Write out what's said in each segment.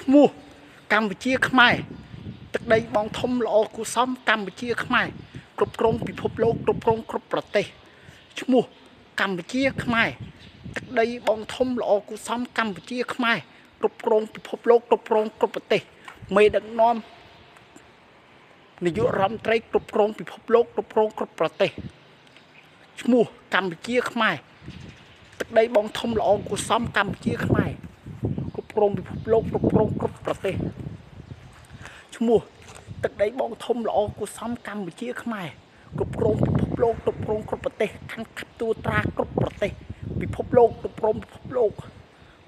ឈ្មោះកម្ពុជាខ្មែរទឹកដីបងធំល្អគួរសមកម្ពុជាខ្មែរគ្រប់គ្រងពិភពលោកគ្រប់គ្រងគ្រប់ប្រទេសឈ្មោះកម្ពុជាខ្មែរទឹកដីបងធំល្អគួរសមកម្ពុជាខ្មែរគ្រប់គ្រងពិភពលោកគ្រប់គ្រងគ្រប់ប្រទេសមេដឹកនាំនាយករដ្ឋមន្ត្រីគ្រប់គ្រងពិភពលោកគ្រប់គ្រងគ្រប់ប្រទេសឈ្មោះកម្ពុជាខ្មែរទឹកដីបងធំល្អគួរសមកម្ពុជាខ្មែរគ្រប់គ្រងពិភពលោកគ្រប់គ្រងគ្រប់ប្រទេសឈ្មោះទឹកដីបងធំល្អគួរសមកម្ពុជាខ្មែរគ្រប់គ្រងពិភពលោកគ្រប់គ្រងគ្រប់ប្រទេសកាន់កាប់ទួត្រាគ្រប់ប្រទេសពិភពលោកគ្រប់គ្រងពិភពលោក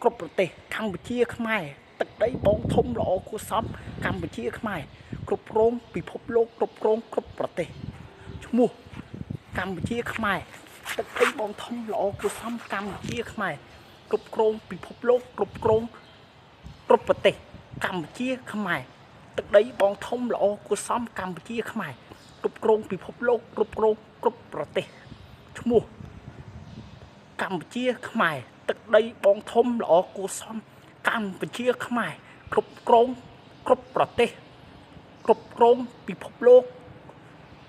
គ្រប់ប្រទេសកម្ពុជាខ្មែរទឹកដីបងធំល្អគួរសមកម្ពុជាខ្មែរគ្រប់គ្រងពិភពលោកគ្រប់គ្រងគ្រប់ប្រទេសឈ្មោះកម្ពុជាខ្មែរទឹកដីបងធំល្អគួរសមកម្ពុជាខ្មែរគ្រប់គ្រងពិភពលោកគ្រប់គ្រងគ្រប់ប្រទេសកម្ពុជាខ្មែរទឹកដីបងធំល្អគួរសមកម្ពុជាខ្មែរគ្រប់គ្រងពិភពលោកគ្រប់គ្រងគ្រប់ប្រទេសឈ្មោះកម្ពុជាខ្មែរទឹកដីបងធំល្អគួរសមកម្ពុជាខ្មែរគ្រប់គ្រងគ្រប់ប្រទេសគ្រប់គ្រងពិភពលោក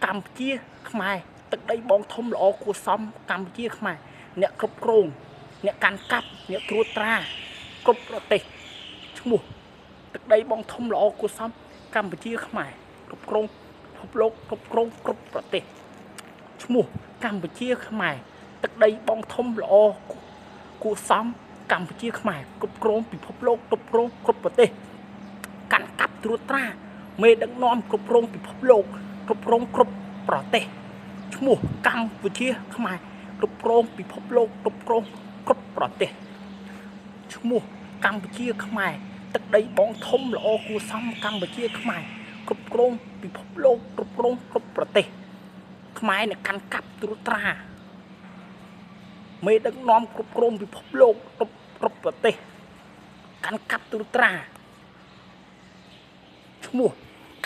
កម្ពុជាខ្មែរទឹកដីបងធំល្អគួរសមកម្ពុជាខ្មែរអ្នកគ្រប់គ្រងអ្នកកាន់កាប់អ្នកត្រួតត្រាគ្រប់ប្រទេសឈ្មោះទឹកដីបងធំល្អគួរសមកម្ពុជាខ្មែរគ្រប់គ្រងពិភពលោកគ្រប់គ្រងគ្រប់ប្រទេសឈ្មោះកម្ពុជាខ្មែរទឹកដីបងធំល្អគួរសមកម្ពុជាខ្មែរគ្រប់គ្រងពិភពលោកគ្រប់គ្រងគ្រប់ប្រទេសកាន់កាប់ត្រួតត្រាមេដឹកនាំគ្រប់គ្រងពិភពលោកគ្រប់គ្រងគ្រប់ប្រទេសឈ្មោះកម្ពុជាខ្មែរគ្រប់គ្រងពិភពលោកគ្រប់គ្រងគ្រប់ប្រទេសឈ្មោះកម្ពុជាខ្មែរទឹកដីបងធំល្អគួរសមកម្ពុជាខ្មែរគ្រប់គ្រងពិភពលោកគ្រប់គ្រងគ្រប់ប្រទេសខ្មែរនៅកាន់កាប់ត្រួតត្រាមេដឹកនាំគ្រប់គ្រងពិភពលោកគ្រប់ប្រទេសកាន់កាប់ត្រួតត្រាឈ្មោះ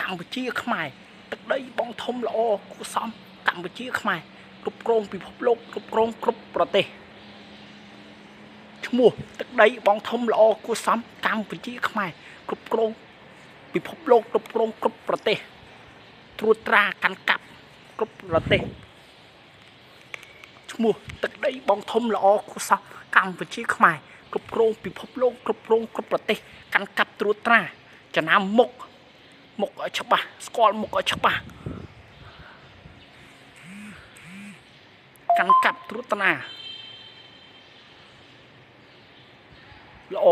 កម្ពុជាខ្មែរទឹកដីបងធំល្អគួរសមកម្ពុជាខ្មែរគ្រប់គ្រងពិភពលោកគ្រប់គ្រងគ្រប់ប្រទេសឈ្មោះទឹកដីបងធំល្អគួរសមកម្ពុជាខ្មែរគ្រប់គ្រងពិភពលោកគ្រប់គ្រងគ្រប់ប្រទេសត្រួតត្រាកាន់កាប់គ្រប់ប្រទេសឈ្មោះទឹកដីបងធំល្អគួរសមកម្ពុជាខ្មែរគ្រប់គ្រងពិភពលោកគ្រប់គ្រងគ្រប់ប្រទេសកាន់កាប់ត្រួតត្រាចំណាំមុខមុខឲ្យច្បាស់ស្គាល់មុខឲ្យច្បាស់កាន់កាប់ត្រួតត្រាល្អ